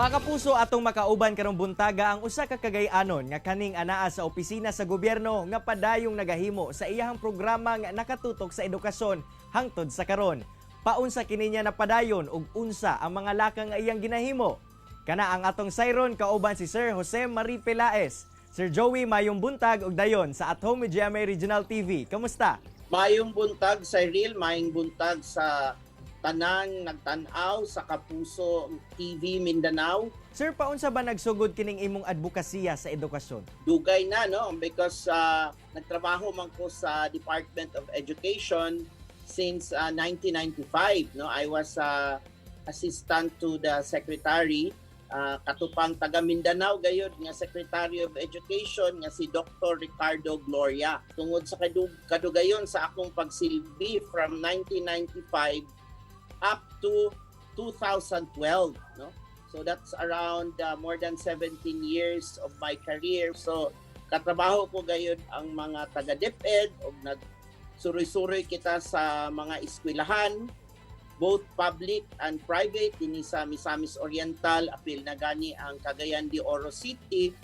Mga kapuso, atong makauban karong buntaga ang usa ka Cagayanon nga kaning anaa sa opisina sa gobyerno nga padayong nagahimo sa iyahang programa nga nakatutok sa edukasyon hangtod sa karon. Paunsa kini niya napadayon ug unsa ang mga lakang nga iyang ginahimo? Kana ang atong sayron kauban si Sir Jose Marie Pelaez. Sir Joey, mayong buntag ug dayon sa At Home with GMA Regional TV. Kamusta? Mayong buntag, Cyril, mayong buntag sa tanang nagtan-aw sa Kapuso TV Mindanao. Sir, paunsa ba nagsugod kining imong advokasya sa edukasyon? Dugay na, no, because nagtrabaho man ko sa Department of Education since 1995, no. I was assistant to the secretary, katupang taga Mindanao gayud nga Secretary of Education nga si Dr. Ricardo Gloria. Tungod sa kadugayon sa akong pagsilbi from 1995 up to 2012, no. So that's around more than 17 years of my career. So katrabaho ko gayud ang mga taga DepEd og nagsuroy-suroy kita sa mga eskwelahan, both public and private, dinhi sa Misamis Oriental, apil na gani ang Cagayan de Oro City,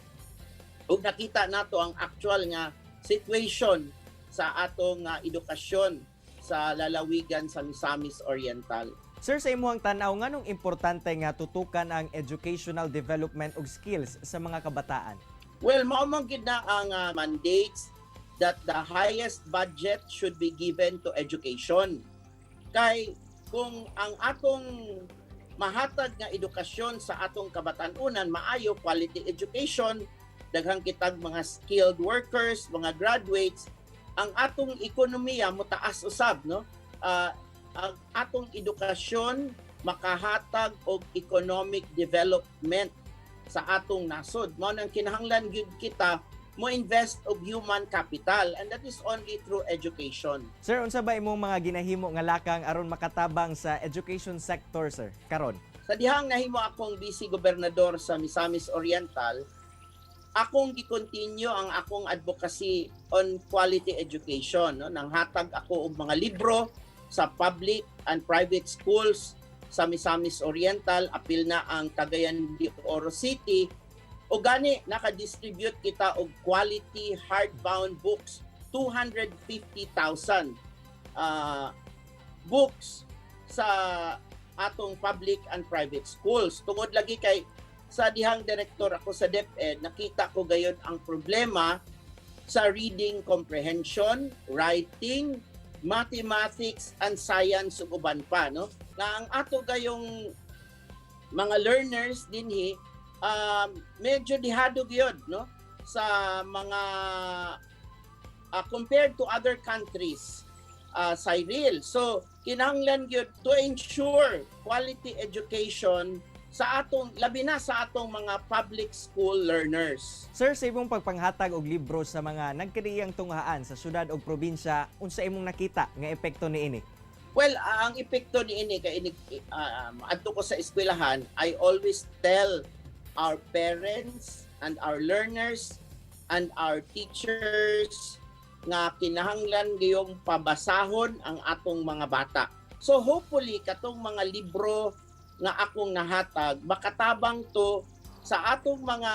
ug nakita nato ang actual nga situation sa atong edukasyon sa lalawigan sa Misamis Oriental. Sir, sa imuhang tan-aw, nganong importante nga tutukan ang educational development ug skills sa mga kabataan? Well, mao man gid na ang mandates that the highest budget should be given to education. Kay kung ang atong mahatag nga edukasyon sa atong kabatanunan maayo, quality education, daghang kitag mga skilled workers, mga graduates, ang atong ekonomiya motaas usab, no? Ang atong edukasyon makahatag og economic development sa atong nasod. Mao nang kinahanglan gyud kita mo invest og human capital, and that is only through education. Sir, unsa ba imong mga ginahimo nga lakang aron makatabang sa education sector, sir, karon? Sa dihang nahimo akong vice gobernador sa Misamis Oriental, akong gi-continue ang akong advocacy on quality education, no. Nanghatag ako og mga libro sa public and private schools sa Misamis Oriental, apil na ang Cagayan de Oro City. O gani naka-distribute kita og quality hardbound books, 250,000 books sa atong public and private schools. Tungod lagi kay sa dihang direktor ako sa DepEd, nakita ko gayon ang problema sa reading comprehension, writing, mathematics and science ug uban pa, no? Na ang ato gayong mga learners dinhi medyo dihado gyud, no, sa mga compared to other countries, Cyril. So kinahanglan gyud to ensure quality education sa atong, labi na sa atong mga public school learners. Sir, sa imong pagpanghatag og libro sa mga nagkaniyang tunghaan sa syudad ug probinsya, unsa imong nakita nga epekto niini? Well, ang epekto niini kay inig adto ko sa eskwelahan, I always tell our parents and our learners and our teachers nga kinahanglan gayong pabasahon ang atong mga bata. So hopefully katong mga libro nga akong nahatag makatabang to sa atong mga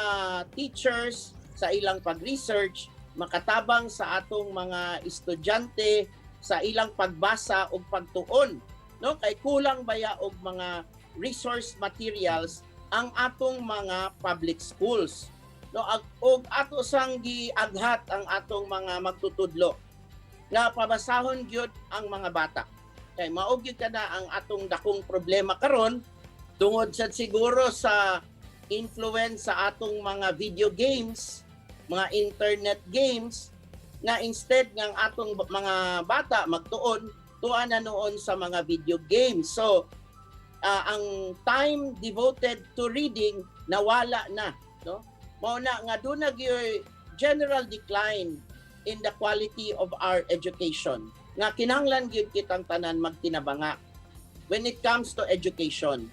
teachers sa ilang pag-research, makatabang sa atong mga estudyante sa ilang pagbasa ug pagtuon, no, kay kulang baya og mga resource materials ang atong mga public schools, no. Ug ato sang giaghat ang atong mga magtutudlo nga pabasahon gyud ang mga bata kay mao gyud kana ang atong dakong problema karon tungod sad siguro sa influence sa atong mga video games, mga internet games, nga instead nga ang atong mga bata magtuon, tuan na noon sa mga video games. So ang time devoted to reading nawala na, no. Mao na nga duna gyoy general decline in the quality of our education nga kinahanglan gyud kitang tanan magtinabanga when it comes to education,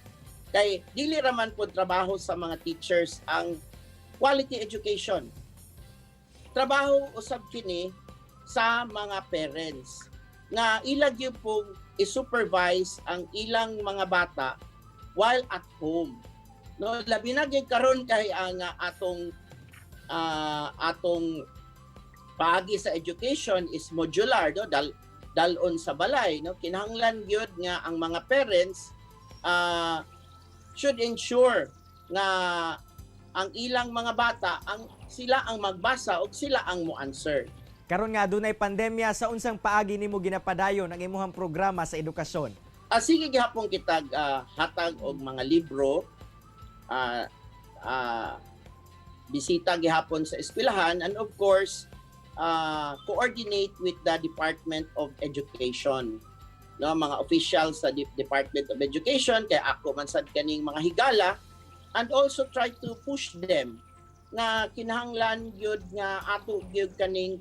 kay dili ra man pod trabaho sa mga teachers ang quality education. Trabaho usab kini sa mga parents nga ila gyud pong i-supervise ang ilang mga bata while at home. No, labi na gyud karon kay ang atong paagi sa education is modular, no, dalon sa balay, no. Kinahanglan gyud nga ang mga parents should ensure nga ang ilang mga bata, ang sila ang magbasa ug sila ang mo-answer. Karon nga adunay pandemya, sa unsang paagi nimo ginapadayon ang imuhang programa sa edukasyon? Sige gihapon kitag hatag og mga libro, bisita gihapon sa eskwelahan, and of course coordinate with the Department of Education, no, mga officials sa Department of Education kay ako man sad kaning mga higala, and also try to push them nga kinahanglan gyud nga ato gyud kaning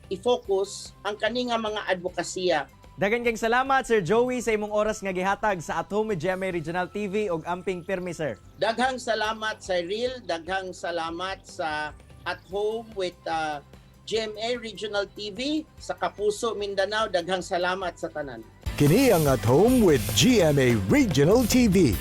i-focus ang kani nga mga advokasya. Daghan kang salamat, Sir Joey, sa imong oras nga gihatag sa At Home with GMA Regional TV ug amping pirmi, sir. Daghang salamat, Cyril, daghang salamat sa At Home with GMA Regional TV sa Kapuso Mindanao. Daghang salamat sa tanan. Kini ang At Home with GMA Regional TV.